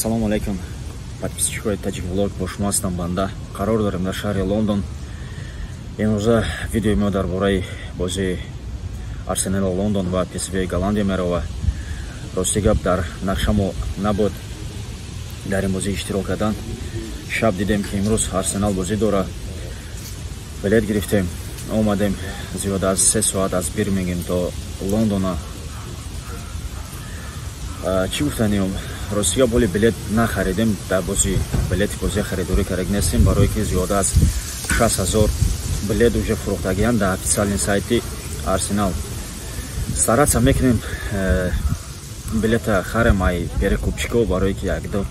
Ассалому алайкум, подписчикои Таҷик Влог, бо шумо ҳастам банда. Қарор дорем дар шаҳри Лондон. Имрӯза видеои мо дар бораи бозии Арсенал Лондон ва ПСВ Голландия мерава. Рости гап, дар нақшамо набуд дар ин бозӣ иштирок кардан. Шаб дидем, ки имрӯз Арсенал бозӣ дорад. Билет гирифтем, омадем зиёда аз 3 соат аз Бирмингем то Лондона. Чӣ гуфтаниём, рости гап, ҳоли билет нахаридем дар бозӣ, билети бозӣ харидорӣ карда нестем, барое ки зиёда аз 60 000 билет уже фурӯхтагианд дар официальный сайти Арсенал. Стараться мекунем, билета харем ай перекупщико, барое ки якду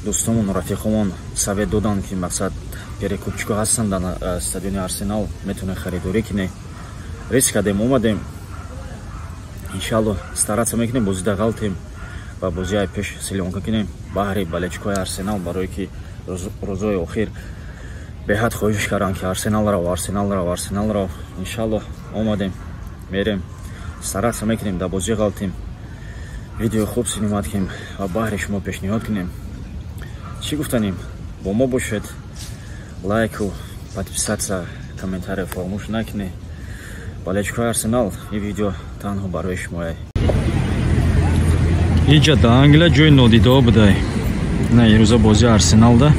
дӯстомон, рафиқомон совет доданд, ки мақсад перекупщико ҳастанд дар стадиони Арсенал, метавонем харидорӣ кунем. Риск кардем, омадем. Иншалло, стараться мекунем, бозида ғалтем ва бозиҳои пеш съёмка кунем баҳри болельщикои Арсенал, барое ки рӯзҳои охир беҳад хоҳиш карданд, ки Арсенал рав, Арсенал рав, Арсенал рав. Иншалло, омадем, мерем, стараться мекунем, дар бозӣ ғалтем, видеои хуб снимать кунем ва баҳри шумо пешниҳод кунем. Чӣ гуфтанем, бо мо бошед, лайку, подписаться, комментария фаромӯш накунед. Болельщикои Арсенал, ин видео танҳо барои шумоя. Иҷа да Англия ҷои нодидао будай. На ирӯза бозии Арсеналда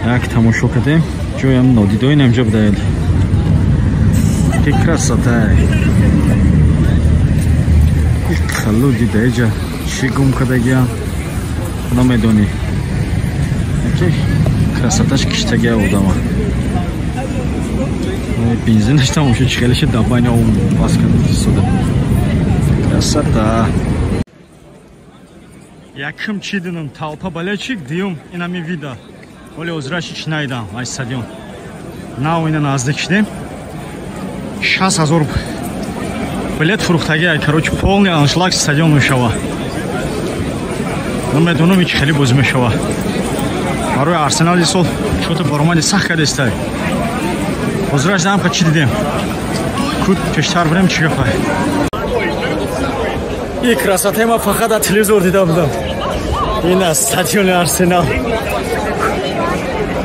як тамошо кардем, ҷоям нодидои намҷа будаед. Ки красота, халу дида, иҷа чӣ гум кардагиам намедонӣ, ки красоташ киштагия одама. Бензинаш тамошо, чӣ хеле шид, дар байни об бас карда. Красота. Якум чӣ дидам? Толпа болельщик, дуюм инами вида. Оли озираши чӣ наидам ай стадион. Нав ина наздик шидем. 60 000 билет фурӯхтагӣ, короче, полный аншлаг стадион мешава. Намедонам, ич хеле бозӣ мешава. Барои Арсенал сол чото баромади сахт кардестай. Ҳозираш дамка чӣ дидем? Куд пештар бирем, чӣ гапай? И красотаи ма фақат дар телевизор дида будам. Ин аз стадиони Арсенал.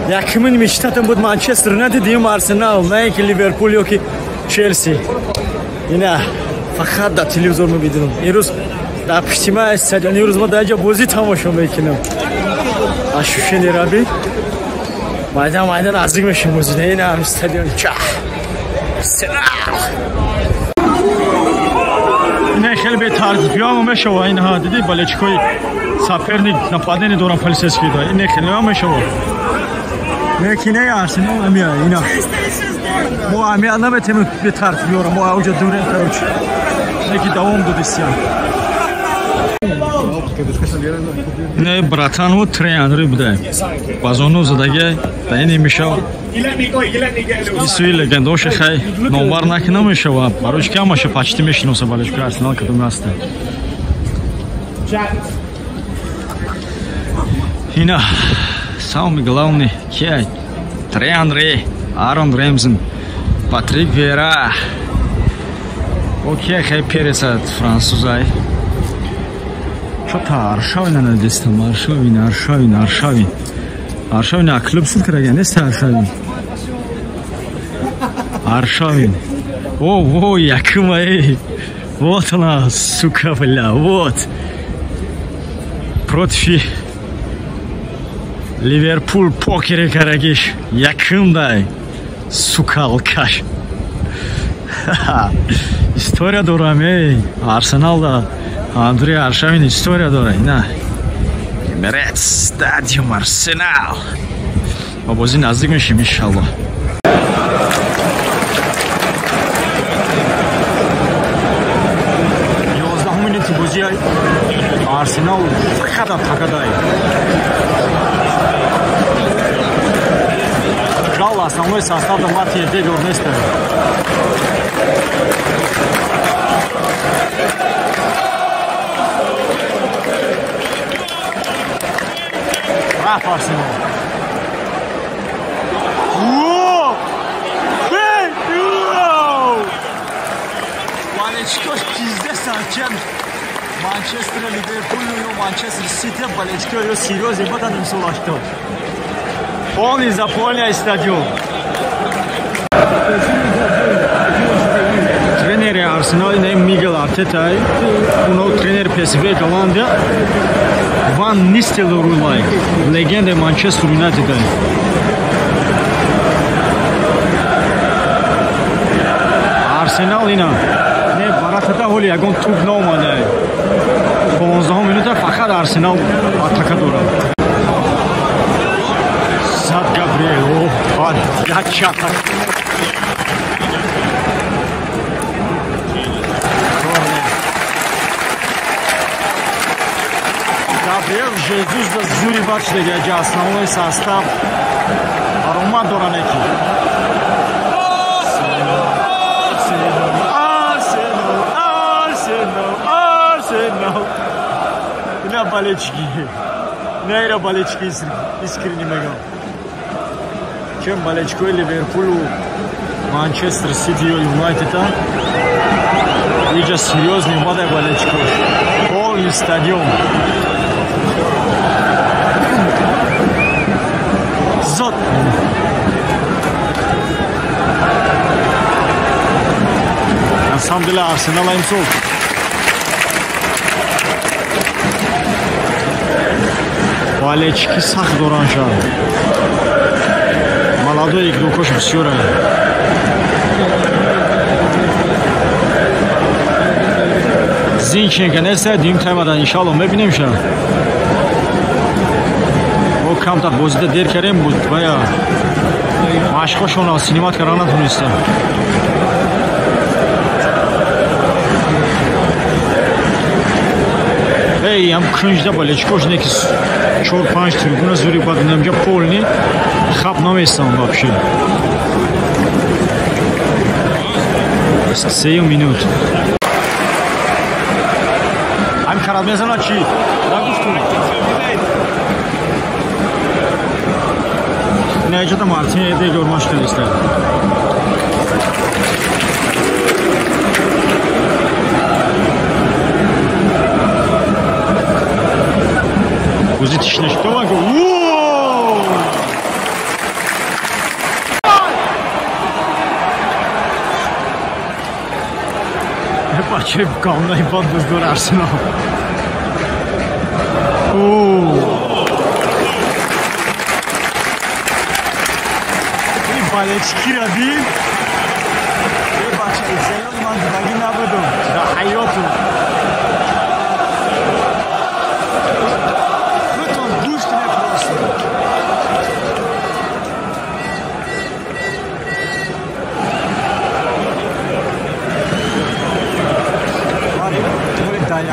Якумин мечтатам буд Манчестер Юнайтед, дуюм Арсенал, на ин ки Ливерпул ё ки Челси. Ина фақат дар телевизор мебидам. Имрӯз дар пишти ма стадион, имрӯз ма дар ҷо бозӣ тамошо мекунам. Ощущение раби. Майдан майдан наздик мешем бозида. Ина стадион. Чах. Арсенал. Ина хеле бетартибиҳамо мешава. Инҳа диди, болельщикои соперник нападение доран, полицейский да. Ин хеле мешава. Лекин Арсенал амия ина. Мо амия наметем бетартибиёра, мо ауҷа дурем, короче. Леки давом додистиям. Не, братану Тьерри будай. Базону задаги да ин мешава. Исуи легендоша хай номбар накунам мешава. Барои ки ҳамаша почти мешиноса болельщики Арсенал кадоми ҳастанд. Ина самый главный ки? Тьерри Анри, Арон Ремзен, Патрик Вера. Окей, хай переса французай. Чота Аршавина надистам, Аршавин, Аршавин, Аршавин. Аршавин а клуб суд карага нест Аршавин. Аршавин. О, о, якума, эй. Вот она, сука, бля, вот. Против Ливерпул покери карагиш. Якум дай. Сука, алкаш. История дорам, эй. Арсенал да. Андрей Аршавин история дора. Ина. Эмиретс, стадиум Арсенал. Ба бозӣ наздик мешем, иншалло. 11 минути бозӣ, Арсенал фақат атакадай. Жал, основной состав да Мартин Эдегор нест. Рафт Арсенал. Во! Эй! Вау! Болельщикош пиздец, чем Манчестер Ливерпул ё Манчестер Сити болельщики ё серьёзно бадан имсол 80. Полный заполняй стадион. Тренери Арсенал не Мигел Артета, уно тренер ПСВ Голландия Ван Нистелрой, легенда Манчестер Юнайтед. Арсенал ина не баратата ҳоли ягон туп наомада. 15 минута фақат Арсенал атака дорад. Зад Габриэл, о, як атака. Габриэл Жезус да зури бач дега основной состав аромат дорад неки. Арсенал. Ина болельщики. Ина болельщики искренне мегам. Чем болельщики Ливерпулю, Манчестер Сити ё Юнайтеда. Иҷа серьёзный бадай болельщикош. Полный стадион. Зад. На самом деле Арсенал имсол болельщики сахт доранд шад. Молодой игрокош бисёранд. Зинченко нест, дим таймадан иншалло мебинем ша. О камтар бозида дер кардем буд вая машқҳошонро синимат кардан натонистем. Эй, ам кунҷда болельщикош неки 4-5 трибуна зури бад инамҷа полный хаб наместам вообще. 3 минут. Ам карат мезанад чӣ? Нагуфтум. Инаҷода Мартин Эдегор машқ кардиста. Бозӣ тишна шуд. Бачаи говнои бад буздор Арсенал. Ин болельщикиро дид. Бачаи зелон ман дидагӣ набудум дар ҳаётум.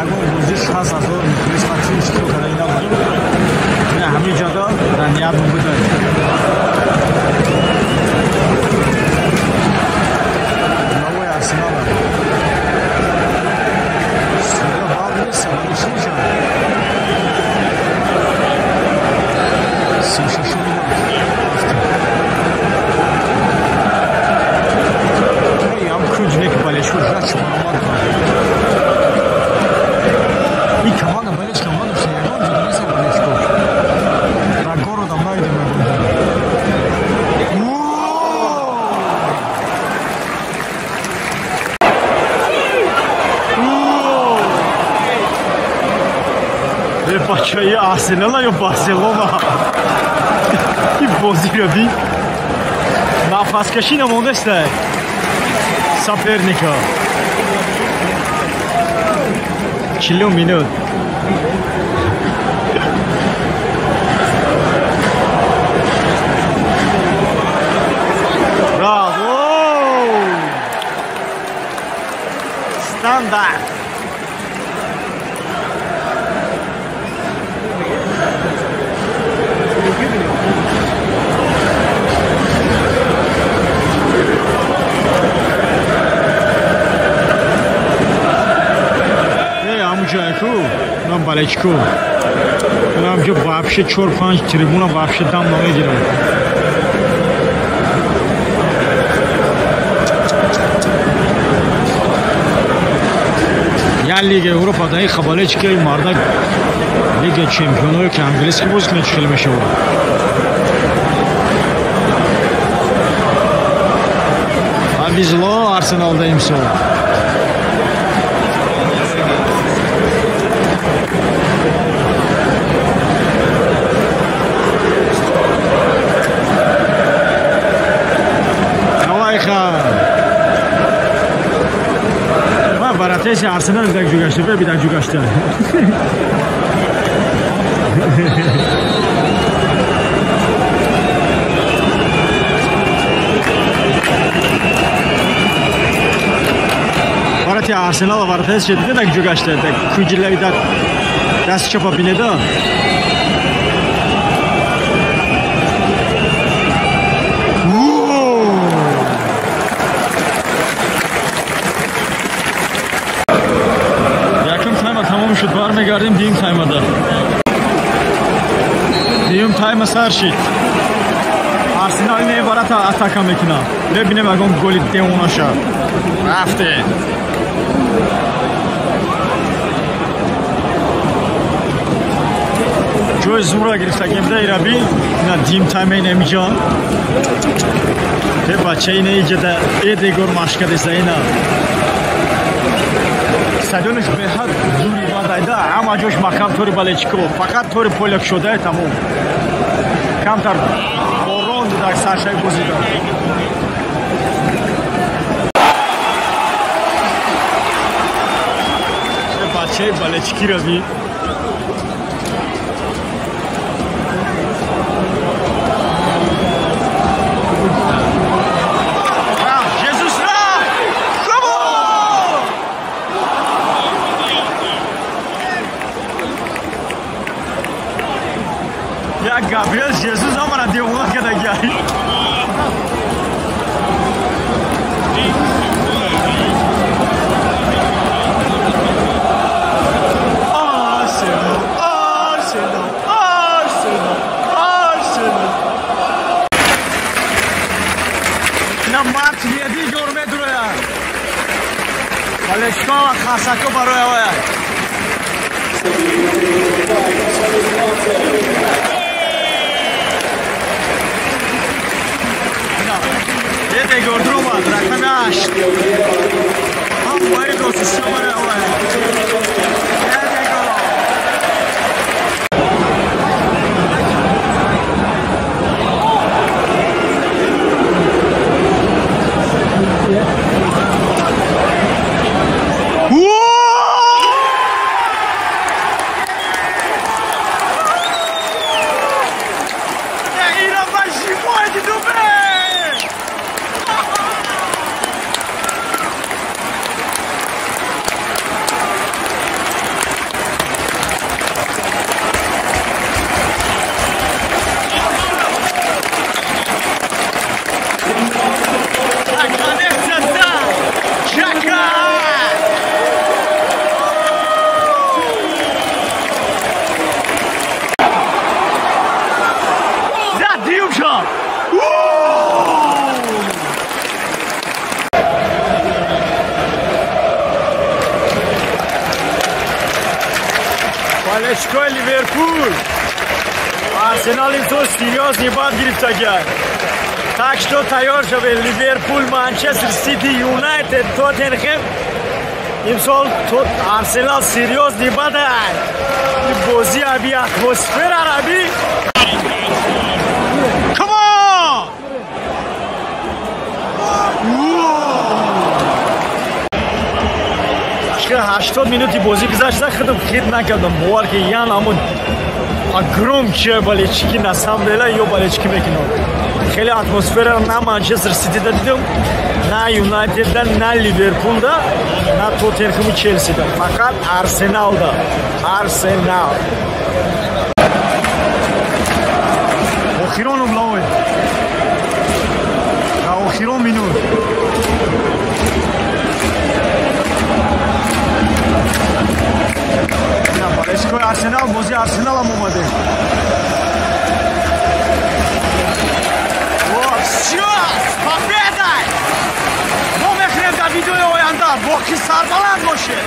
Ягон бозӣ 60,000 мухлис қатъи иштирок карда набудем. Ина ҳамин ҷода дар ният буда. Навои Арсенал. Судя бад нест, вале чӣ мешавад? 36 минут. Ам кунҷ неки болельщикош жач баромад дорад. И команда болельщикам надошта, ягон ҷо нест болельщикош. Дар городам надидем ягон ҷо. Бачаи Арсенала ё Барселона? Ин бозиро дид. Нафаскашӣ намондаста соперника. 40 минут. Браво! Стандарт! Ҷайку, нам болельщику. Нам ҷо вообще 4-5 трибуна вообще дам намегирад. Я Лига Европа дар ин хабалечки мардак Лига Чемпионҳое ки английский боз кунад чӣ хеле мешавад. Повезло Арсенал да имсол. Варатеси Арсенал даг ҷугашта, бе даг ҷугашта. Варати Арсенал варатеси дида даг ҷугашта, даг куҷилави даг даст чапа бинеда. Шуд бармегардем дуюм таймада. Дуюм тайма сар шид. Арсенал мебарад атака мекунад. Бибинем ягон голи девонаша. Рафте. Ҷои зура гирифтагим да ираби. Ина дуюм тайма ин эмиҷа. Те бача ина иҷада Эдегор машка деса ина. Стадионаш беҳад зури бадайда, ҳама ҷош маҳкам тори балечико, фақат тори поля кушодае тамом. Камтар борон дар саршаи бозида. Бачаи балечики рави. Габриэл Жезус ҳамара девона кардагиай. Арсенал, Арсенал, Арсенал, Арсенал. Ина Мартин Эдегор медурояд. Балечко ва хасако барои ояд. Эдегор дромад, рақами 8. Ҳам бои досусиё барои ояд. Эдегор. Балечкои Ливерпул Арсенал имсол серьёзный бад гирифтагиай. Так что тайёр шавед. Ливерпул, Манчестер Сити, Юнайтед, Тоттенхэм. Имсол Арсенал серьёзный бад. Бозӣ аби атмосфера раби. Come on! 80 минути бозӣ гузашта, худам хит накардам. Бовар ки ян ҳамон огром чия болельщики на самом деле ё болельщики мекунанд. Хеле атмосфера на Манчестер Ситида дидам, на Юнайтедда, на Ливерпулда, на Тоттенхэму Челсида. Фақат Арсеналда. Арсенал. Охирон угловой. Охирон минут. Болельщикои Арсенал, бозии Арсеналам омаде. Всё, с победой! Мо мехӯрем дар видеои оянда. Боқӣ сарбаланд бошед.